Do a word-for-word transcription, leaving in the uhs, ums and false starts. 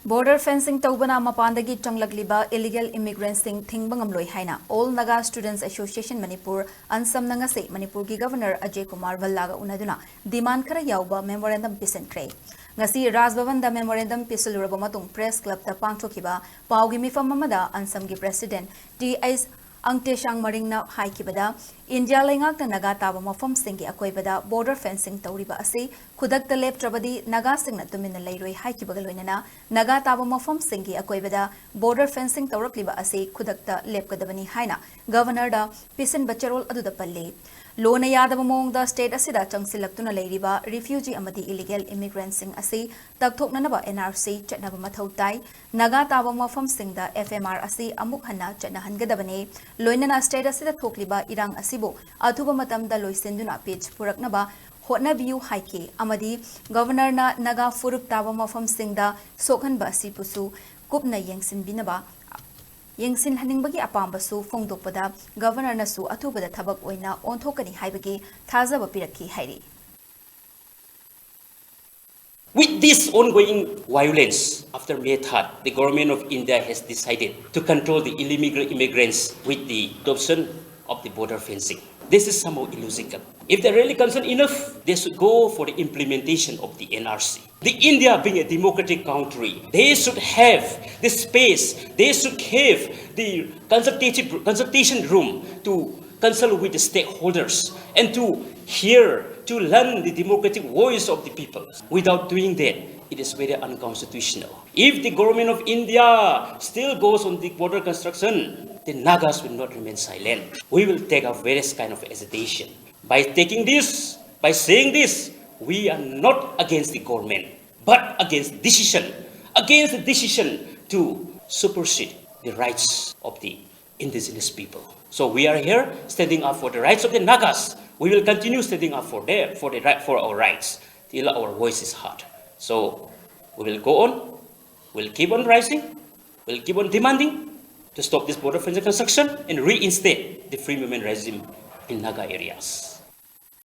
Border fencing ꯇꯧꯕꯅ ꯃꯄꯥꯟꯗꯒꯤ ꯆꯪꯂꯛꯂꯤꯕ illegal immigrantꯁꯤꯡ ꯊꯤꯡꯕ ꯉꯝꯂꯣꯏ ꯍꯥꯏꯅ All Naga Students Association Manipur, ꯑꯟꯁꯝꯅ ꯉꯁꯤ ꯃꯅꯤꯄꯨꯔꯒꯤ Governor ꯑꯖꯌ ꯀꯨꯃꯥꯔ ꯚꯜꯂꯥꯒ ꯎꯅꯗꯨꯅ demand ꯈꯔ ꯌꯥꯎꯕ memorandum ꯄꯤꯁꯤꯟꯈ꯭ꯔꯦ꯫ ꯉꯁꯤ ꯔꯥꯖ ꯚꯕꯟꯗ memorandum ꯄꯤꯁꯤꯜꯂꯨꯔꯕ ꯃꯇꯨꯡ press clubꯇ ꯄꯥꯡꯊꯣꯛꯈꯤꯕ ꯄꯥꯎꯒꯤ ꯃꯤꯐꯝ ꯑꯃꯗ ꯑꯟꯁꯝꯒꯤ President ꯇꯤ ꯑꯩꯆ ꯑꯪꯇꯦꯁꯥꯡ ꯃꯔꯤꯡꯅ ꯍꯥꯏꯈꯤꯕꯗ, ꯏꯟꯗꯤꯌꯥ ꯂꯩꯉꯥꯛꯅ ꯅꯥꯒꯥ ꯇꯥꯕ ꯃꯐꯝꯁꯤꯡꯒꯤ ꯑꯀꯣꯏꯕꯗ border fencing ꯇꯧꯔꯤꯕ ꯑꯁꯤ ꯈꯨꯗꯛꯇ ꯂꯦꯞꯇ꯭ꯔꯕꯗꯤ ꯅꯥꯒꯥꯁꯤꯡꯅ ꯇꯨꯃꯤꯟꯅ ꯂꯩꯔꯣꯏ ꯍꯥꯏꯈꯤꯕꯒ ꯂꯣꯏꯅꯅ ꯅꯥꯒꯥ ꯇꯥꯕ ꯃꯐꯝꯁꯤꯡꯒꯤ ꯑꯀꯣꯏꯕꯗ border fencing ꯇꯧꯔꯛꯂꯤꯕ ꯑꯁꯤ ꯈꯨꯗꯛꯇ ꯂꯦꯞꯀꯗꯕꯅꯤ ꯍꯥꯏꯅ Governorꯗ ꯄꯤꯁꯤꯟꯕ ꯆꯦꯔꯣꯜ ꯑꯗꯨꯗ ꯄꯜꯂꯤ꯫ ꯂꯣꯅ ꯌꯥꯗꯕ ꯃꯑꯣꯡꯗ state ꯑꯁꯤꯗ ꯆꯪꯁꯤꯜꯂꯛꯇꯨꯅ ꯂꯩꯔꯤꯕ refugee ꯑꯃꯗꯤ illegal immigrantꯁꯤꯡ ꯑꯁꯤ ꯇꯛꯊꯣꯛꯅꯅꯕ N R C ꯆꯠꯅꯕ ꯃꯊꯧ ꯇꯥꯏ꯫ ꯅꯥꯒꯥ ꯇꯥꯕ ꯃꯐꯝꯁꯤꯡꯗ F M R ꯑꯁꯤ ꯑꯃꯨꯛ ꯍꯟꯅ ꯆꯠꯅꯍꯟꯒꯗꯕꯅꯤ꯫ ꯂꯣꯏꯅꯅ state ꯑꯁꯤꯗ ꯊꯣꯛꯂꯤꯕ ꯏꯔꯥꯡ ꯑꯁꯤꯕꯨ ꯑꯊꯨꯕ ꯃꯇꯝꯗ ꯂꯣꯏꯁꯤꯟꯗꯨꯅ peace ꯄꯨꯔꯛꯅꯕ ꯍꯣꯠꯅꯕꯤꯌꯨ ꯍꯥꯏꯈꯤ ꯑꯃꯗꯤ Governorꯅ ꯅꯥꯒꯥ ꯐꯨꯔꯨꯞ ꯇꯥꯕ ꯃꯐꯝꯁꯤꯡꯗ ꯁꯣꯛꯍꯟꯕ ꯑꯁꯤꯕꯨꯁꯨ ꯀꯨꯞꯅ ꯌꯦꯡꯁꯤꯟꯕꯤꯅꯕ, ꯌꯦꯡꯁꯤꯟꯍꯟꯅꯤꯡꯕꯒꯤ ꯑꯄꯥꯝꯕꯁꯨ ꯐꯣꯡꯗꯣꯛꯄꯗ Governorꯅꯁꯨ ꯑꯊꯨꯕꯗ ꯊꯕꯛ ꯑꯣꯏꯅ ꯑꯣꯟꯊꯣꯛꯀꯅꯤ ꯍꯥꯏꯕꯒꯤ ꯊꯥꯖꯕ ꯄꯤꯔꯛꯈꯤ ꯍꯥꯏꯔꯤ꯫ With this ongoing violence, after May third, the government of India has decided to control the illegal immigrants with the adoption of the border fencing. This is somehow illogical. If they're really concerned enough, they should go for the implementation of the N R C. The India being a democratic country, they should have the space, they should have the consultative, consultation room to consult with the stakeholders and to hear, to learn the democratic voice of the people. Without doing that, it is very unconstitutional. If the government of India still goes on the border construction, the Nagas will not remain silent. We will take a various kind of agitation. By taking this, by saying this, we are not against the government, but against decision, against the decision to supersede the rights of the indigenous people. So we are here standing up for the rights of the Nagas. We will continue standing up for their, for the right, for our rights till our voice is heard. So we will go on. We'll keep on rising. We'll keep on demanding to stop this border fence construction and reinstate the free movement regime in Naga areas.